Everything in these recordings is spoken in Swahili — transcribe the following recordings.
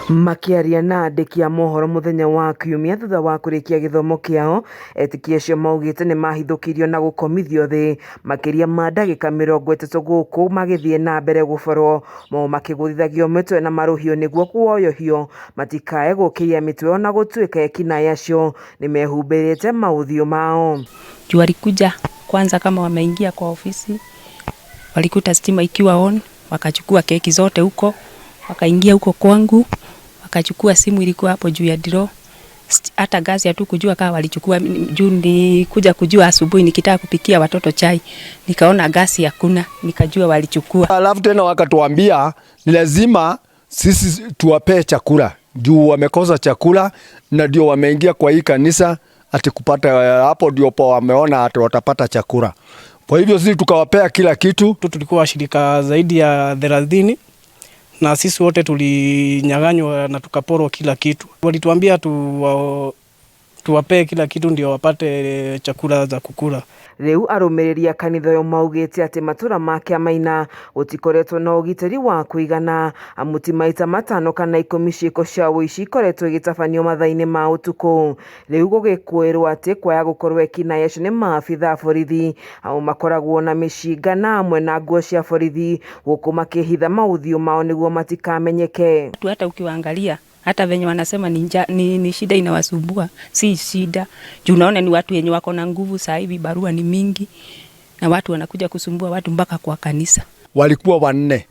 Makĩaria na andĩki a mohoro mũthenya wa Kiumia thutha wa kũrĩkia gĩthomo kĩao, etĩkia acio maugĩte nĩmahithũkĩirio na gũkomithio thĩ makĩria ma ndagĩka 30 gũkũ magĩthiĩ na mbere gũborwo mo makĩgũthithagio mĩtwe na marũhiũ nĩguo kuoyohio matikae gũkĩria mĩtwe ona gũtuĩka ekinaĩ acio nĩmehumbĩrĩte maũthiũ mao. Juu walikuja kwanza kama wameingia kwa ofisi, walikuta stima ikiwa on, wakachukua keki zote huko, wakaingia huko kwangu, wakachukua simu ilikuwa hapo juu ya drawer. Hata gasi hatukujua kama walichukua, juu nilikuja kujua asubuhi nikitaka kupikia watoto chai, nikaona gasi hakuna, nikajua walichukua. Alafu tena wakatuambia ni lazima sisi tuwapee chakula juu wamekosa chakula na ndio wameingia kwa hii kanisa ati kupata hapo ndio po wameona ati watapata chakula. Kwa hivyo sisi tukawapea kila kitu. Tulikuwa washirika zaidi ya 30 na sisi wote tulinyang'anywa na tukaporwa kila kitu. Walituambia tuwapee kila kitu ndio wapate chakula za kukula. Rĩu arũmĩrĩri a kanitha ũyũ maugĩte atĩ matũra ma Kĩamaina gũtikoretwo na ũgitĩri wa kũigana amu ti maita 5 kana 10 ciĩko cia ũici ikoretwo igĩtabanio mathaa-inĩ ma ũtukũ. Rĩu gũgĩkwĩrwo atĩ kwaya gũkorwo ekinaĩ acio nĩ maabitha a borithi amu makoragwo na mĩcinga na amwe na nguo cia borithi gũkũ makĩhitha maũthiũ mao nĩguo matikamenyeke. Hata ukiwaangalia hata venye wanasema ni shida inawasumbua, si shida. Juu unaona ni watu wenye wako na nguvu saa hivi, barua ni mingi na watu wanakuja kusumbua watu mpaka kwa kanisa. Walikuwa 4,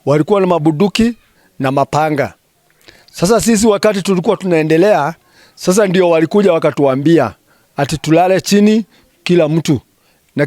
walikuwa na mabuduki na mapanga. Sasa sisi wakati tulikuwa tunaendelea, sasa ndio walikuja wakatuambia ati tulale chini kila mtu na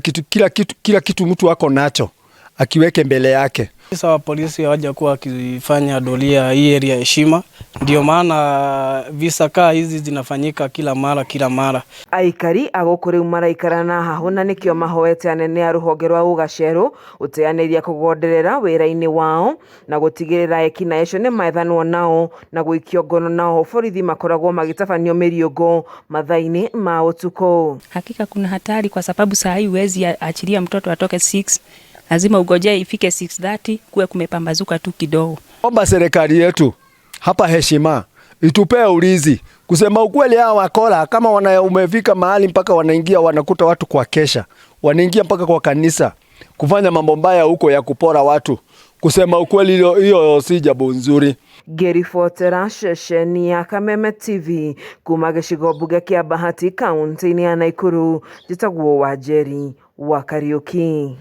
kila kitu mtu ako nacho akiweke mbele yake. Sasa wa polisi hawajakuwa wakifanya doria hii area heshima, ndio maana visa kaa hizi zinafanyika kila mara kila mara. Aikari a gũkũ rĩu maraikara na hahũ na nĩkĩo mahoete anene a rũhonge rwa Ũgacerũ gũteanĩria kũgonderera wĩra-inĩ wao na gũtigĩrĩra ekinaĩ acio nĩmaethanwo nao na gũikio ngono nao borithi makoragwo magĩtabanio mĩriũngũ mathaa-inĩ ma ũtukũ. Hakika kuna hatari kwa sababu saa hii huwezi achilia mtoto atoke 6, lazima ugojee ifike 6:30 kuwe kumepambazuka tu kidogo. Omba serikali yetu hapa heshima itupee ulinzi. Kusema ukweli, hawa wakora kama wana umefika mahali mpaka wanaingia wanakuta watu kwa kesha, wanaingia mpaka kwa kanisa kufanya mambo mbaya huko ya kupora watu. Kusema ukweli, hiyo si jambo nzuri. Ngĩribotera ceceni ya Kameme TV kuma gĩcigo mbunge kĩa Bahati kaunti-inĩ ya Nakuru, njĩtagwo Wanjeri wa Kariuki.